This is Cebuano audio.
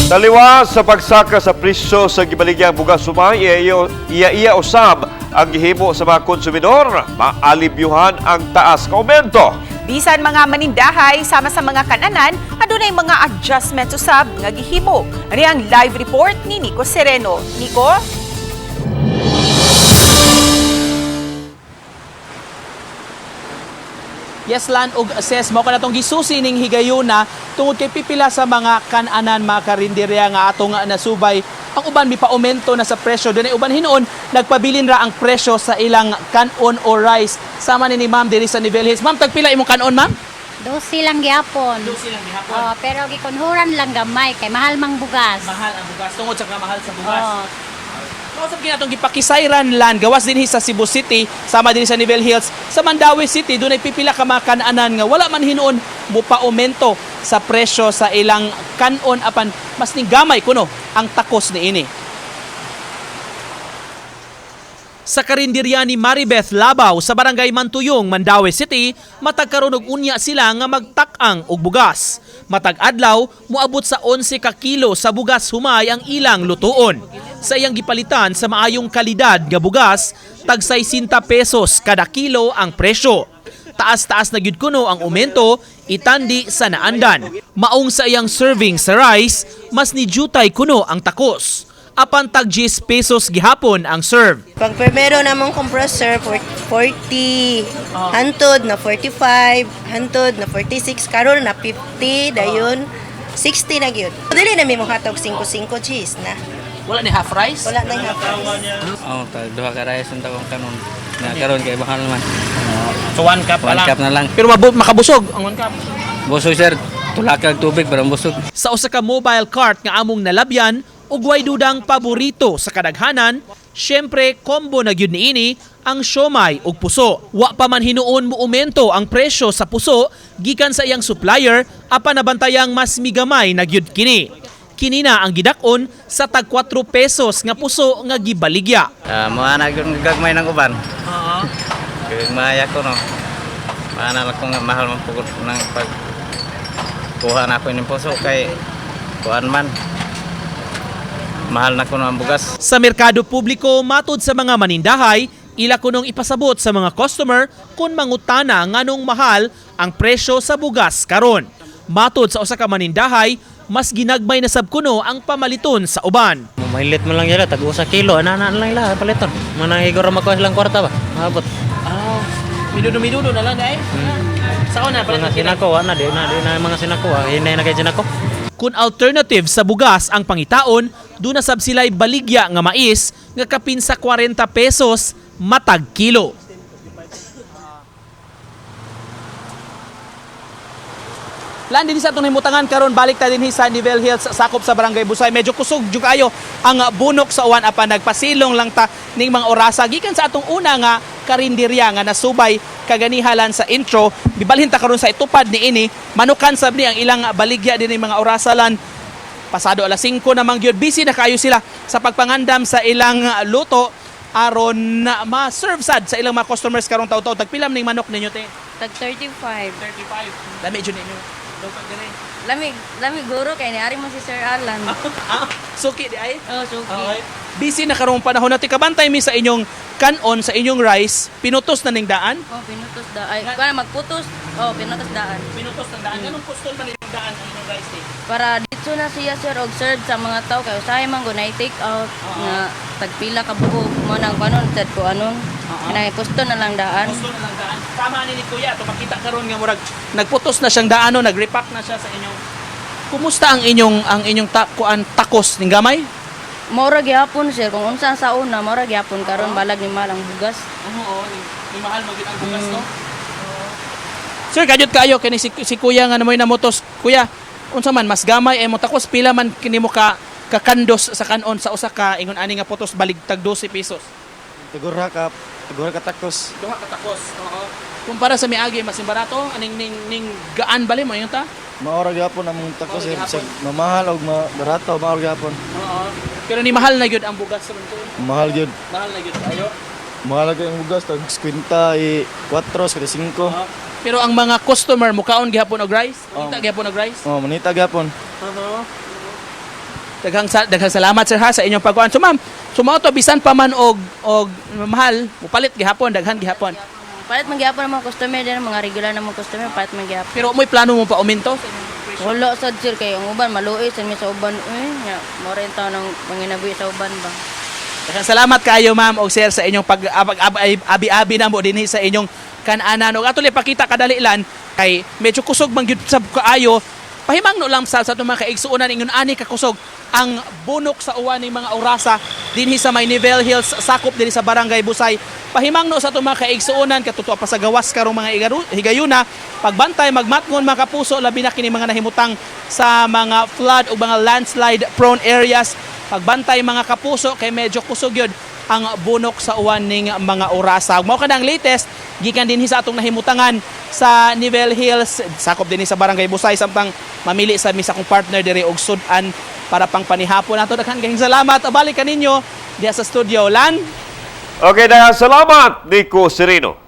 Taliwas sa pagsaka sa presyo sa gibaligyang bugas sumay, iya-iya usab ang gihimo sa mga konsumidor, maalibyuhan ang taas ka aumento. Bisan mga manindahay sama sa mga kananan, adunay mga adjustments usab nga gihimo. Ani ang live report ni Nico Sereno. Nico? Yes, Lan ug Ses, mao ka natong gisusi ning higayuna tungod kay pipila sa mga kananan, mga karinderya nga atong nasubay. Ang uban mipaumento na sa presyo, dunay uban hinuon nagpabilin ra ang presyo sa ilang kanon o rice. Sama ni Ma'am diri sa Nivel Hills. Ma'am, tagpila imong kanon, ma'am? 12 lang gyapon. 12 lang gihapon. Oh, pero gikunhuran lang gamay kay mahal mang bugas. Mahal ang bugas tungod sa kamahal sa bugas. Oh, Kausap kinatong gipakisayran lan gawas dinhi sa Cebu City, sama dinhi sa Nivel Hills, sa Mandaue City dunay pipila ka mga kananan nga wala man hinuon mopaumento sa presyo sa ilang kanon apan mas ning gamay kuno ang takos niini. Sa karinderya ni Maribeth Labaw sa Barangay Mantuyong, Mandaue City, matag karon og unya sila nga magtak-ang og bugas. Matag adlaw, moabot sa 11 ka kilo sa bugas humay ang ilang lutuon. Sa iyang gipalitan sa maayong kalidad nga bugas, tag 60 pesos kada kilo ang presyo. Taas-taas na gyud kuno ang aumento itandi sa naandan. Maong sa iyang serving sa rice, mas ni jutay kuno ang takos. Apan tag 10 pesos gihapon ang serve. Pag primero namong compressor, 40, hantod na 45, hantod na 46, karon na 50, dayon 60 na gyud. Dili na mi mohatag 55 cheese na. Wala ni half rice? Wala na half rice. Oh, tag duha ka rice unta kong kanon. Na karon kay mahal man. So one cup One cup na lang. Pero makabusog ang one cup. Busog sir, tulakag tubig para busog. Sa usa ka mobile cart nga among nalabyan, ug way dudang paborito sa kadaghanan, syempre combo na gyud niini ang siomay ug puso. Wa pa man hinuon moumento ang presyo sa puso gikan sa iyang supplier apan nabantayang mas migamay na gyud kini. Kini na ang gidak-on sa tag 4 pesos nga puso nga gibaligya. Ah, mo ana gyud gagmay ng uban. Oo. Gagmay ako no. Maana lang ko nga mahal man pugod nang pag kuha na ako ining puso kay kuan man. Mahal na ko ang bugas. Sa merkado publiko, matud sa mga manindahay, ila kunong ipasabot sa mga customer kung mangutana nganong mahal ang presyo sa bugas karon. Matud sa usa ka manindahay, mas ginagmay na sab kuno ang pamaliton sa uban. Mahilit mo lang yala, tag usa kilo, ana-ana lang ila, paliton. Manang igor makuha silang kwarta ba? Maabot. Ah, midudo-midudo na lang dai. Sa una Mga sinako, ana di na mga sinako, ah. Hinay na kay sinako. Kung alternative sa bugas ang pangitaon, doon na sab sila'y baligya nga mais nga kapin sa 40 pesos matag kilo. Lan din sa atong himutangan karon, balik ta dinhi sa Nivel Hills sakop sa Barangay Busay. Medyo kusog jud kayo ang bunok sa uwan apan nagpasilong lang ta ning mga orasa gikan sa atong una nga karinderya nga nasubay kaganihalan sa intro. Bibalhin ta karon sa itupad niini manukan sab ni ang ilang baligya dinhi mga orasa lan pasado alas 5 namang gyud. Busy na kayo sila sa pagpangandam sa ilang luto aron na ma-serve sad sa ilang mga customers karong taw-taw. Tagpila man ning manok ninyo, te? Tag 35. 35. Lami jud ninyo. Luto diri. Lami, lami guro kay niari mo si Sir Alan. Ah, suki di ay. Oh, suki. Okay. Busy na karong panahon natin. Kabantay mi sa inyong kanon, sa inyong rice, pinutos na ning daan. Oh, pinutos da. Ay, kuan magputos. Oh, pinutos daan. Pinutos ng daan. Anong pustol man inyong daan ang inyong rice eh? Para dito na siya sir og serve sa mga tao kay usahay man gunay take out nga tagpila ka buok mo nang kanon sad ko anon. Kanang pusto na lang daan. Pustol na lang daan. Tama ni Kuya, to makita karon nga murag nagputos na siyang daan no, nagrepack na siya sa inyong. Kumusta ang inyong kuan takos ning gamay? Mora gyapon sir kung unsa ang sa una, mora gyapon karon balag ni mahal ang bugas. Oo, ni mahal mo ang bugas no. Sir, kajut kayo kini si kuya nga namoy namotos. Kuya, unsa man mas gamay ay mo takos, pila man kini mo ka kakandos sa kanon sa usa ka ingon ani nga putos balig tag 12 pesos? Tagura ka takos. Duha ka takos. Oo. Kumpara sa miagi mas barato aning ning ning gaan bali mo ingon ta? Maora gyapon among takos Maora eh. gyapon. Sa mamahal og barato, maora gyapon. Oo. Pero ni mahal na gyud ang bugas sa mundo. Mahal gyud. Mahal na gyud kayo. Mahal gyud ang bugas tag 54, 55. Oo. Pero ang mga customer mukaon gihapon og rice, manita gihapon og rice. Oh, manita gyapon. Oo. Daghang salamat, sir, ha, sa inyong pagkuan. So ma'am, so mao to, bisan pa man og mahal, mupalit gihapon, daghan gihapon. Palit man gihapon ang mga customer din, mga regular na mga customer, palit man gihapon. Pero mo'y plano mo pa uminto? Wala sad, sir, kay ang uban maluoy sad mi sa uban eh. Nya mo rin taw ng manginabuhi sa uban ba. Daghang salamat kayo, ma'am og sir, sa inyong pag abi-abi na mo dinhi sa inyong kananan. Og ato pakita kadali lan kay medyo kusog man gyud sab kaayo. Pahimangno lang sa atong mga kaigsuonan ingon ani kakusog ang bunok sa uwan ning mga orasa dinhi sa may Nivel Hills, sakop dinhi sa Barangay Busay. Pahimangno sa atong mga kaigsuonan katutua pa sa gawas karong mga higayuna, pagbantay magmatngon, mga kapuso, labi na kini mga nahimutang sa mga flood o mga landslide prone areas. Pagbantay, mga kapuso, kay medyo kusog yun ang bunok sa uwan ning mga orasa. Mao ka ang latest gikan dinhi sa atong nahimutangan sa Nivel Hills, sakop dinhi sa Barangay Busay, samtang mamili sa misa kong partner diri og sud-an para pang panihapon nato. Daghan kayong salamat. Balik kaninyo diha sa studio. Lan. Okay, daghang salamat, Nico Sereno.